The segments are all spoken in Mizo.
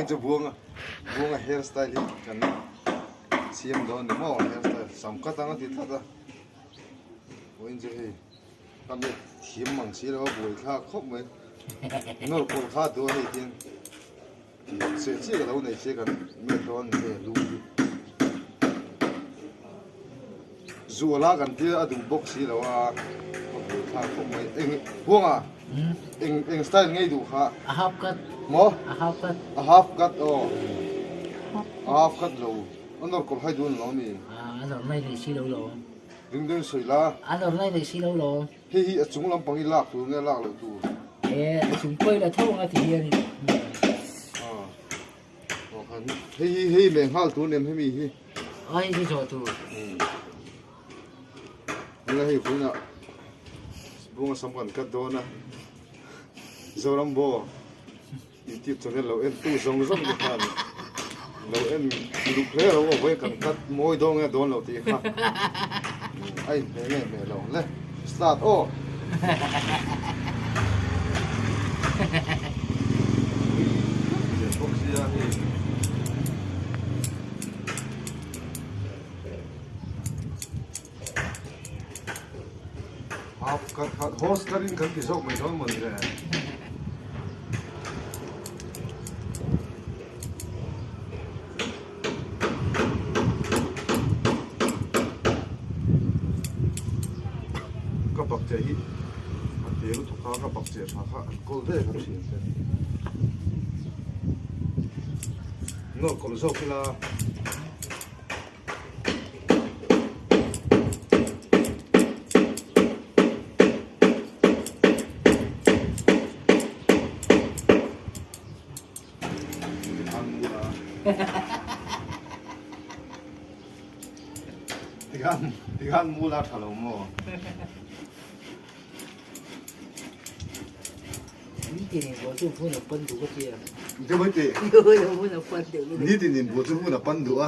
Vawiin chu Buanga Buanga hair style hi kan siam dawn ni maw hair style sam cut ang a ti tlat a vawiin chu hei ka met thiam mang si lo a buai thlak khawp mai nawr kawlh kha duh a hei tin seh chiah ka lo nei sia kan met dawn ni hei a lu hi zuala kan tia a duh bawk si lo a ka buai thlak khawp mai eng Buanga Eng eng style ngei duh kha? A half cut. Maw? A half cut. A half cut aw. A half cut lo. A nawr kawlh hai dun lo mi? A nawr nai nei si lo lo. Ring deuhin sawi la. A nawr nai nei si lo lo. Hei hi a chung lampang hi lak tur nge lak loh tur? E, a chung pawh ila tho anga ti hian. A. Aw khan hei hi hei leh nghal tur nem hemi hi. A hei hi zawh tur. Nia hei vawiinah bunga sam kan cut dawn a, Zoram Bo YouTube channel lo en tu zawng zawng te khan lo en uluk hle ro aw vawiin kan cut mawi dawn nge dawn lo tih kha a inhmeh nge hmeh lo le start aw. Bawk sia hei. Half cut khat horse cut in kan ti zawk mai dawn mawni le. Ka bak che hi a te lutuk a ka bak che tha kha an kawl ve ka thin te. Nawr kawlh zawk ila. Tikhan tikhan mu la tha lo maw? Nitin in buh chu hmun a pan duh a.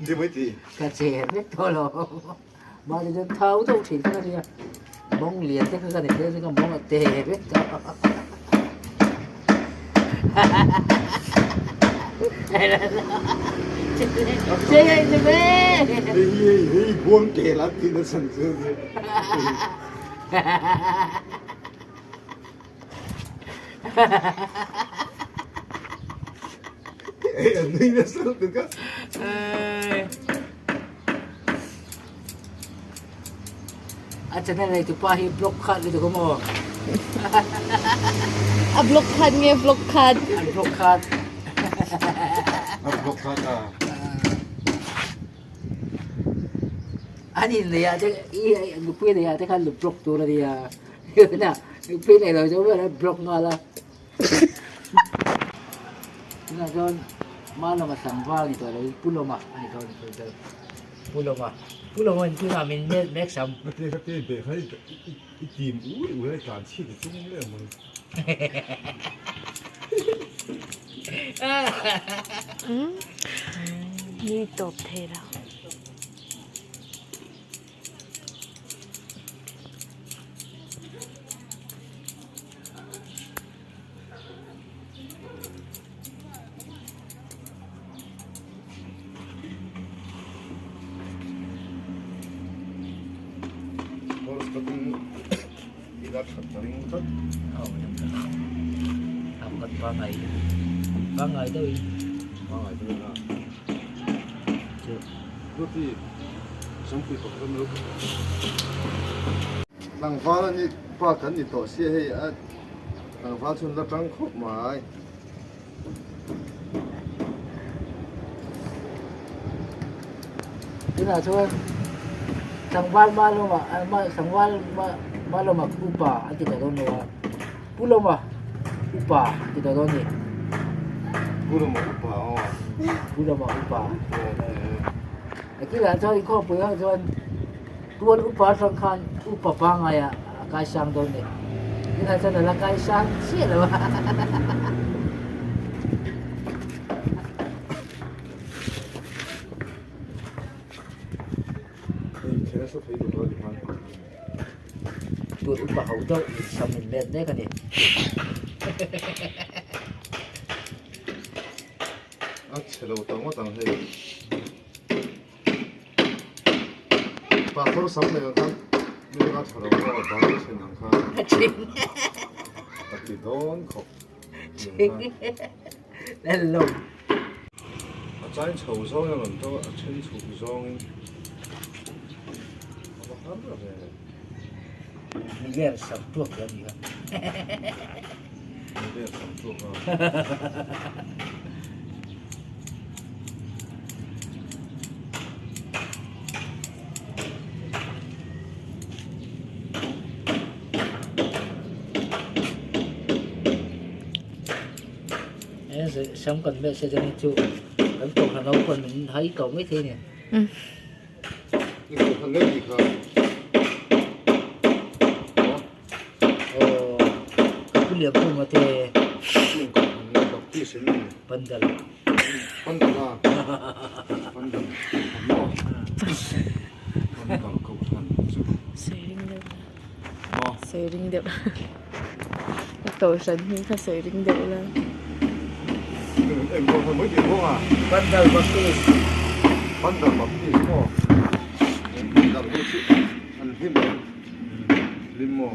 Ti mai ti. Ka che vek tawh lo. Mahni chuan thau deuh thin kha ka nia. Mawng lian te kha ka ni hle chu ka mawng a te vek tawh. Hei hei hei buang kel an tih nasa ni chu. Hei an nui nasa lutuk a. A channel nei tupa hi block khat lutuk a maw? A block khat nge vlog khat? A block khat. A block khat a. An in nei ah te i nupui nei ah te khan lu block tur a nia. Nupui nei lo chu a block nghal a. Tunah chuan Malawma tlangval ni tawh loin Pu Lawma a ni tawh a ni tawh chuan Pu Lawma Pu Lawma in tunah min mek mek sam. Ka ti ka ti beh kha i tim ui ui a tlan chhit i tum leh ang mawni. Nui tawp thei lo. Pangai deuh in. Pangai deuh in a. Tlangval a ni pa kan ni tawh sia hei a tlangval chhun la tang khawp mai. Tunah chuan tlangval ma lawma tlangval ma lawma upa a ti ta dawn lo a pu lawma upa a ti ta dawn a ni. Pu lawma upa aw. Pu lawma upa. A kilah chuan inkhawmpui ho chuan tual upa atang khan upa pangngai ah a kaisang dawn a ni. Tunah chuan a la kaisang chiah lo a. Hei kher nasa thei duh a ni khan. Tun upa ho deuh in sam in let mek a ni. A chhe lo ta ngawt ang hei. Pastor sam nei ang khan mi a tha lo maw bang a then ang khan. A ching. A ti dawn khawp. Ching. Lel lo. A chain chho zawng in a rawn to a then chhuk zawng in a va har ve. Miguel sam tuak lo ni kha. Miguel sam tuak a. Sam kan meh se chuan chu kan kohhran ho pawn min hai tawh mai thei a ni. I kohhran ngei tih kha. Aw ka pu lian khum a te. Kohhran ngei baptist in ni. Pandal. Pandal a. Pandal. Maw. Pandal kohhran chu. Sawi ring deuh. Sawi ring deuh. Ka kohhran hi kha sawi ring deuh la. Eng kohhran mai tih bawk a. Pandal Baptist. Pandal Baptist maw. Pandal ho chu an hlim em? Hlim maw?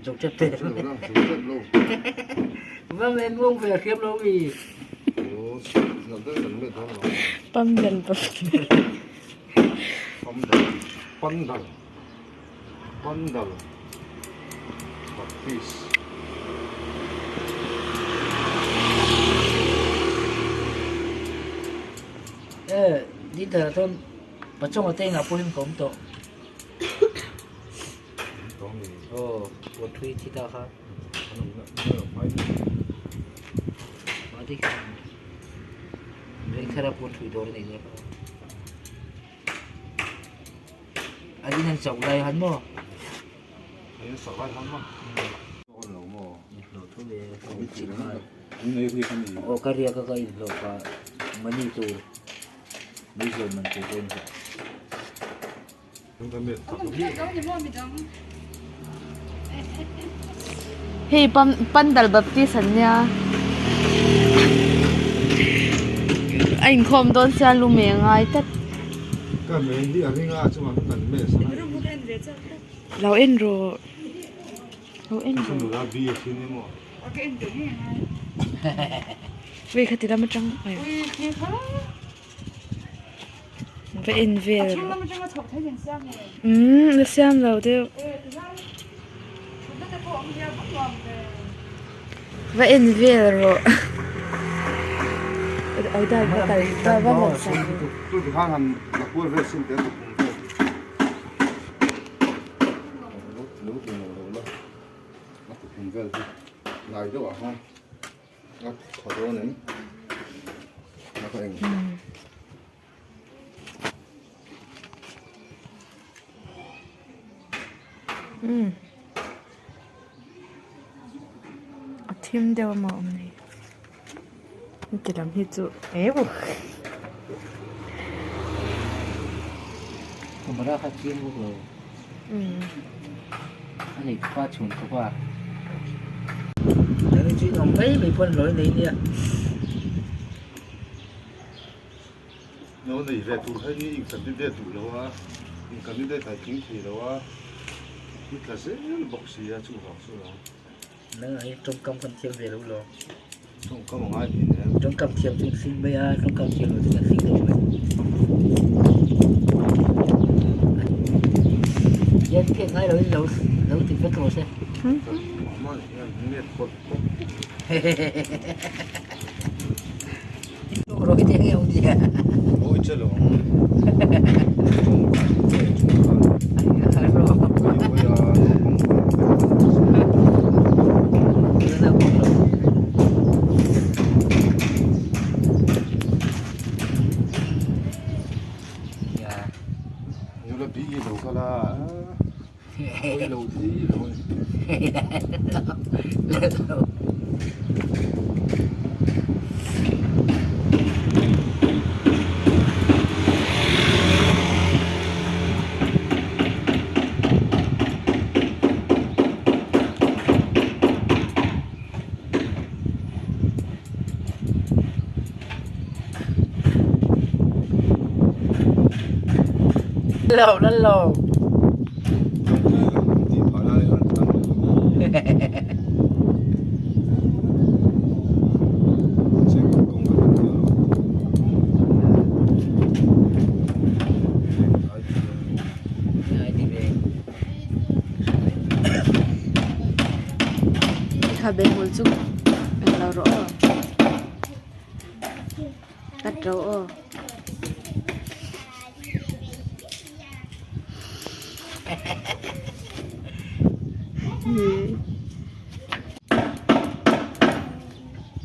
Zo tep te. Zo tep lo. Vâng em uống về khiêm lo vì. Pandal Baptist. Pandal. Pandal. Pandal Baptist. E ni thar chuan pachunga te inah pawhin ka awm tawh. Aw puan thui thi ta kha. Mahni khan Vengthara puan thui dawr a nih leh kha. An in an chauh lai han maw? An in chauh lai han maw? Awn lo maw? Inhlawh tho ve aw ka riak a ka inhlawh pah money tur mei zawn man tur ka inhlawh. Hei Pandal Baptist an nia a inkhawm dawn sia lu meh ngai tlat. Lo en rawh lo en rawh. Wei khati lam atang. Va en vel umm la siam lo deuh va en vel rawh Umm a thim deuh a maw awm nei heti lam hi chu eu Camera kha chiang bawk lo a nei pa chhun khawp a Nang chu in awm mai mai pawn hlawi nei nia. No nei ve tur hi in candidate duh lo a, in candidate ai tling thei lo a, i tla zel bawk si a chuvang chu lo. Nang hi tawngkam kan thiam ve lo lo. Tawngkam a ngai thin em. Tawngkam thiam chu in hling mai a, tawngkam thiam lo chu kan hling lo mai. Hian phek ngai lo in lo lo ti vek rawh se. Mahni hian net pawt pawt. Lo lal lo. Khabe hmul chu englo rawh aw cut ro aw.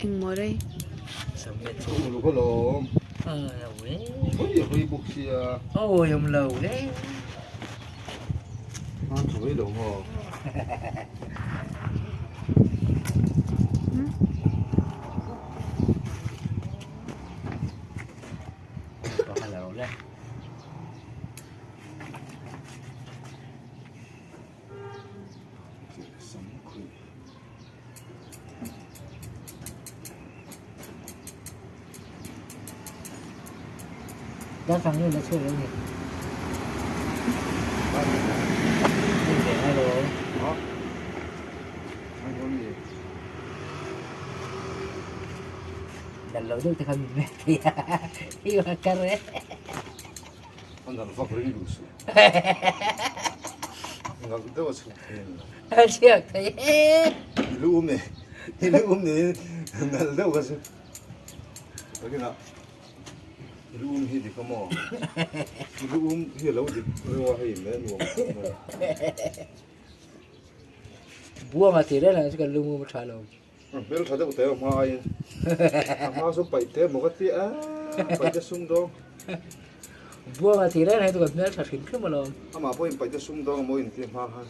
Engmaw rei. Buanga tih reng reng chu kan lungum a tha lo. Hmeltha deuh teh hma aiin a hma chu paih te maw ka ti a paih te sumdawng. Buanga tih reng reng chu kan hmeltha hrim hrim alawm. Amah pawhin paih te sumdawng a maw inti hma khan.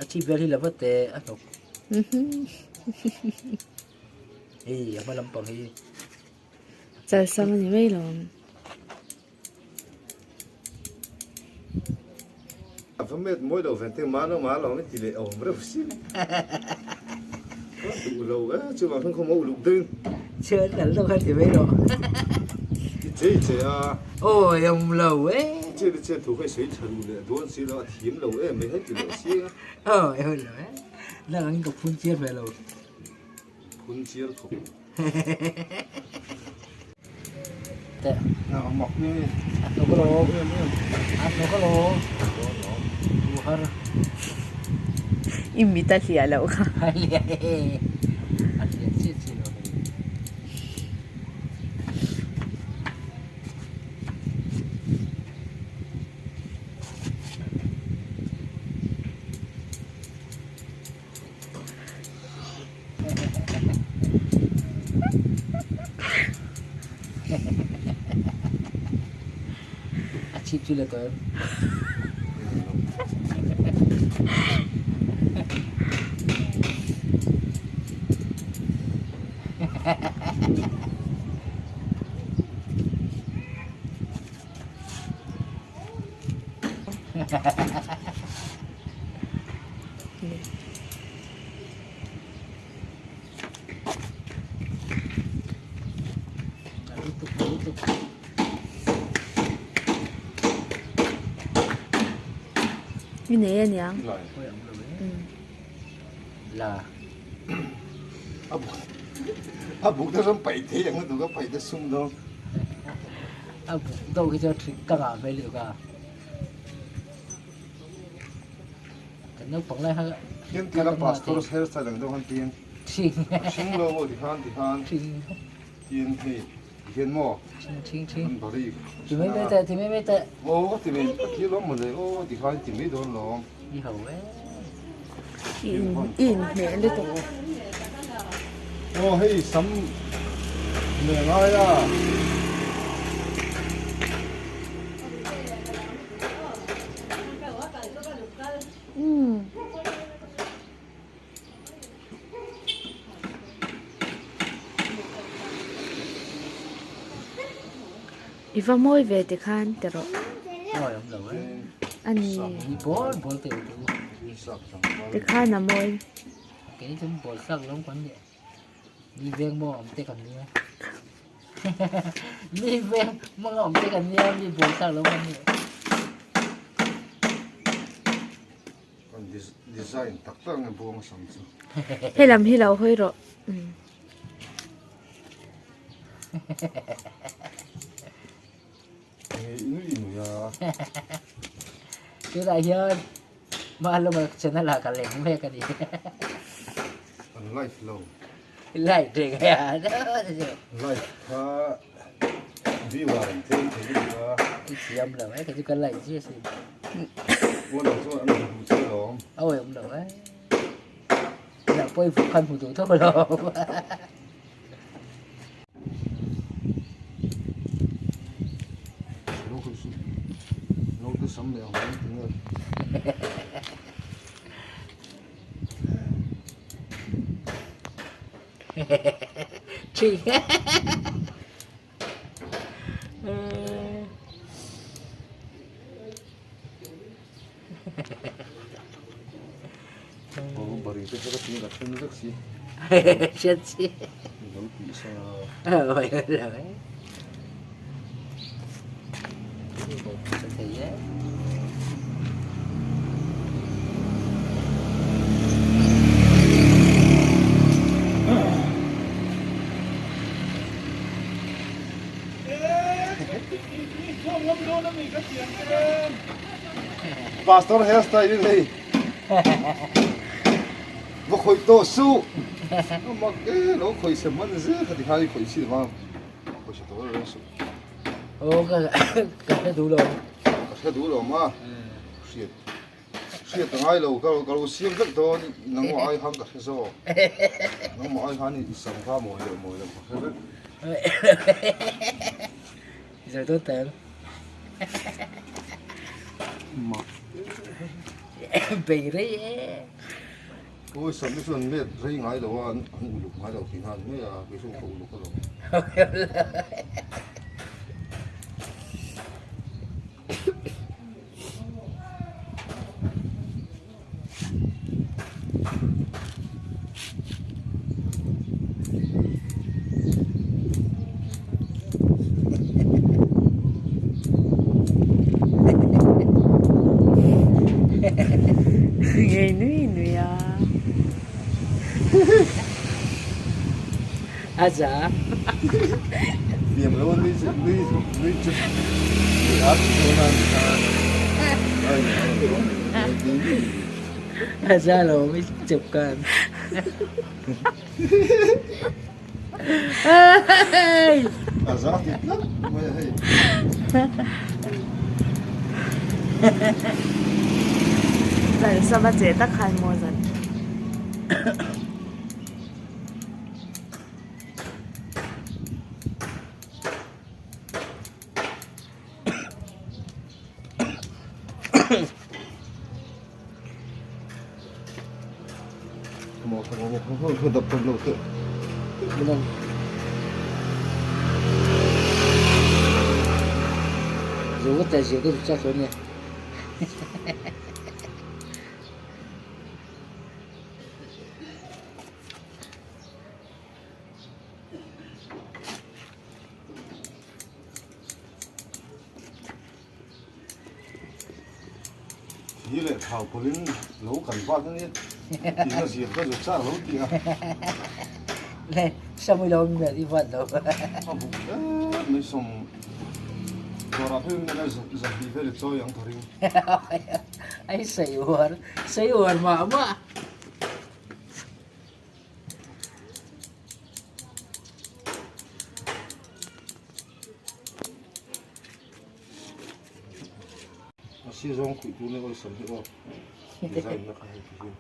A chip vel hi la vat teh a hnawk. Hei a hma lampang hi. Chalsam a ni mai lo ang. A va met mawi lo ven te mah lo mah lo ang i ti leh awm reuh si. Ka duh lo e chuvang khan khawm a uluk deuh in. Chhiar nalh deuh khan ti mai rawh. I che i che a. Awi awm lo e. I che i che thu kha i sawi tha duh leh dawn si lo a thiam lo em mai hei ti leh si a. Awi awm lo e. Nang angin ka phun chiar ve lo. Phun chiar khawp. Teh. A mak nge. A hnawk alawm. A hnawk alawm. Thu har. I mit a hliah loh kha. A hliah e. A hliah chiah chiah lo hei. A chip chu la tawh em? I nei aniang. La. A buk te ram paih thei ang a duh ka paih te sum dawn. A buk deuh hi chu a ka ngah hmel lutuk a. Kan naupang lai kha Hian tira pastor hairstyle ang deuh han tin. Thing. Thing lo maw tikhan tikhan. Thing. Tin hei hian maw. Thing thing thing. An bari. Ti mai mai teh ti mai mai teh. Aw ka ti mai ka ti lawm mawle aw tikhan ti mai dawn lawm. I ho e. I in i inhmeh lutuk. Aw hei sam leh ngai a. I va mawi ve ti khan ti rawh. A ni. Ti khan a mawi. Mi veng hmanga awm te kan nia mi buaithlak lo kan ni. Kan design tak tak nge buang a sam chu. Helam hi lo hawi rawh. Nui nui a. Tunah hian Maluma channel ah ka leng mek a ni. An live lo. Live reng a Live kha viewer an tlem thei lutuk a. I thiam lo e, kei chu ka like chiah sin. Aw lo chuan an hmu che lawm. A awih awm lo e. Nang pawh i khan hmu duh tho lo. Lo te sam leh ang hian tinge. Thi. Bari te kha ka tin ka then vek si. Hriat si. Lo tih sa. Oi lo e. Thei e. Pastor hairstyle in hei va khawih tawh suh a mak e lo khawih se hman zel kha tikhan i khawih chhin vang khawih se tawh reng suh aw ka ka hre duh lo ka hre duh lo ma hriat hriat a ngai lo ka ka lo siam vek dawn nangmah ai khan ka hre zawk nangmah ai khan i sam kha mawi leh mawi lo ka hre vek Giờ tốt tém. Bị rei e. Ôi sắm cái xuân mệt rei ngai lo an an uluk ngai lo tin han mai a cái xuân ko uluk lo. Ngei nui nui a. A za. Fiam lo nui nui nui chu nui a chu na A za lo mi chụp kan. A za ti tlat mai a hei. Zan sava che tak khan maw zan. Thi leh thau pawlhin lo kan vat a nia, tina zir ka zut chak lo tih a. Le, Samuel lo mi i vat lo. A buk hle mai sawm dawrah phei in a zahnih vel i chawi ang ka ring. Ai sei uar, sei uar mah mah. A si zawng khuih tu nia awlsam hi aw design na kha hei ti hi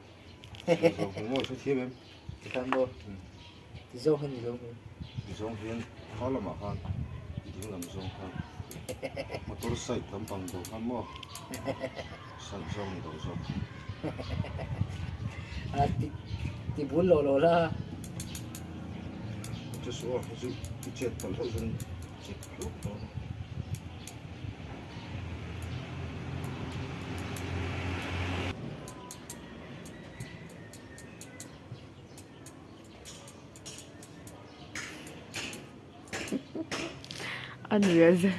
si zawng hi maw hrethiam em ti khan maw ti zawng hi ni lo mi ti zawng hian kha lamah khan ding lam zawng khan motor side lampang deuh khan maw side zawng ni lo zawk a ti ti bul lo lo la chu chu aw chu i chet palh hlauh chuan chek hlauh dawn. A nui a zai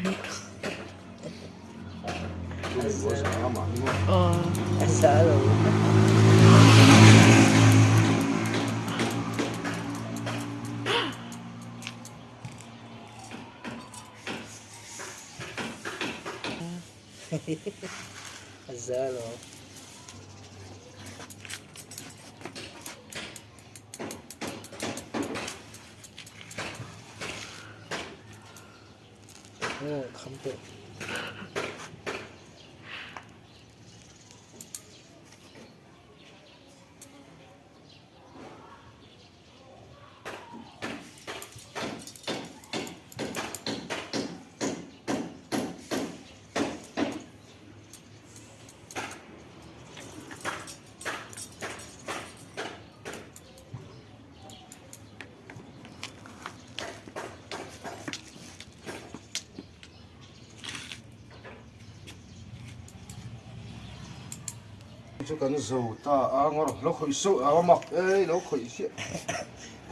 Chu kan zo ta a ngawr lo khawih suh a mak ei lo khawih chiah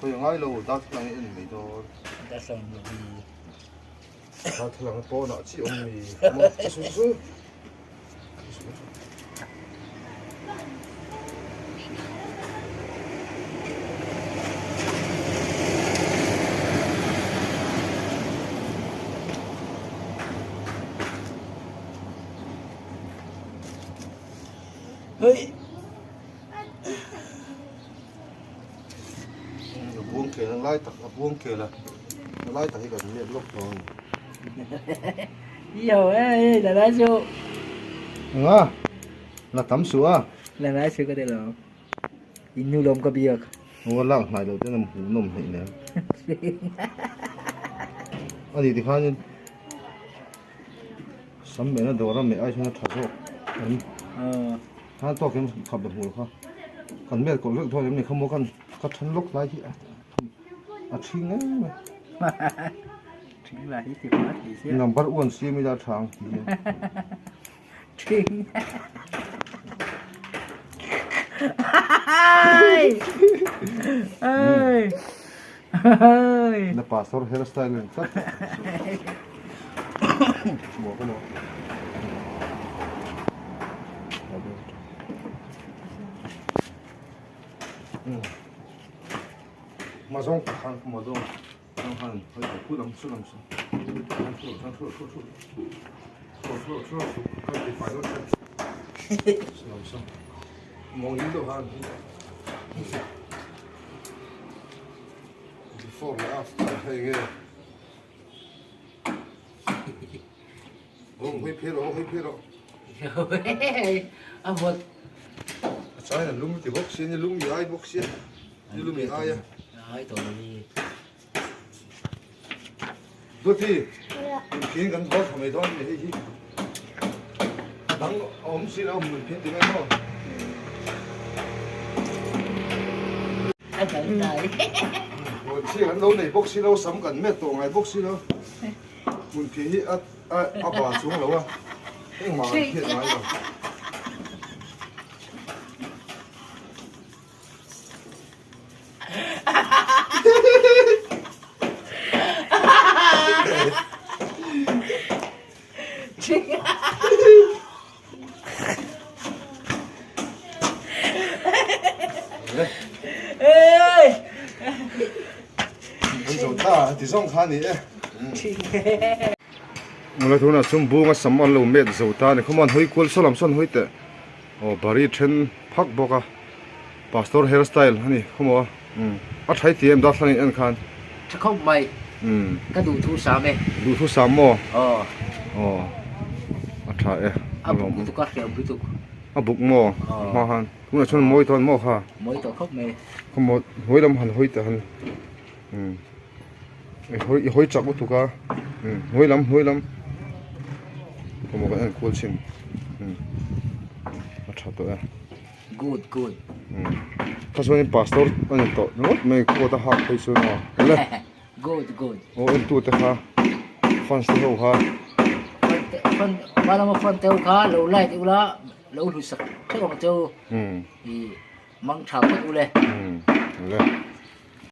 khawih ngai lo darthlalang hi en mai dawn darthlalang pawnah chiah awm mi maw chu chu A buang kel a lai tak a buang kel a lai tak hi kan let lawk dawn. Yo ê là lá su. Nga la tam su a. Là lá su ka te lo. In nu lom ka biak. Aw lak hnai lo ten a hmuh nawm hleih nen. Ani tikhanin sam mehna dawr a meh ai chuan a tha zawk em. Khan tawk hian khap la hmuh kha. Kan mel kawlh vek dawn em ni kha maw kan ka then lawk lai hi a a thing em mai. Thing lah hi ti hma thei sia. Number one siam ila tha ang ti hian. Thing. Na pastor hairstyle in tlat. Maw ka maw. Mazawng khan mazawng khan khan hoi khu lam su lam su khan thu khan thu thu thu thu thu thu thu khan ti fai lo su lam su mong yin do han before leh after hei nge Hawng hawi phei rawh, hawng hawi phei rawh. A vawt. A chain an lum ti bawk sia, ni lum i ai bawk sia, ni lum i ai a. Ai tawh lo hi. Duati, phian kan haw tha mai dawn ni hei hi. Dang a awm si lo, hmun phian ti mai maw. A dal dai. Hmun phian kan lo nei bawk si lo, sam kan met tawh ngai bawk si lo. Hmun phian hi a a bal chuang lo a, engmah kan hriat ngai lo. An zo ta ti zawng kha a ni e. Mawle tunah chuan bunga sam an lo met zo ta a ni khawm a an hawi kual saw lam sawn hawi teh aw bari then phak bawk a pastor hair style a ni khawm aw a tha i ti em darthlalang in en khan. Tha khawp mai ka duhthu sam e. Duhthu sam maw? Aw. Aw a tha e. A buk lutuk a hriam lutuk. A buk maw? Aw. Hma khan tunah chuan mawi tawn maw kha? Mawi tawh khawp mai. Khawm maw hnuai lam han hawi teh han. Umm i hawi i hawi chak lutuk a umm hnuai lam hnuai lam kawmawh kan en kual chhin umm a tha tawh e good good umm kha chuanin pastor a ni tawh ringawt mai coat a hak phei chuan aw le good good aw entu te kha fans te ho kha fan hma lama fan te ho kha lo light ula lo hlu sak theuh ang cheu umm i mang tha phawt ule umm le.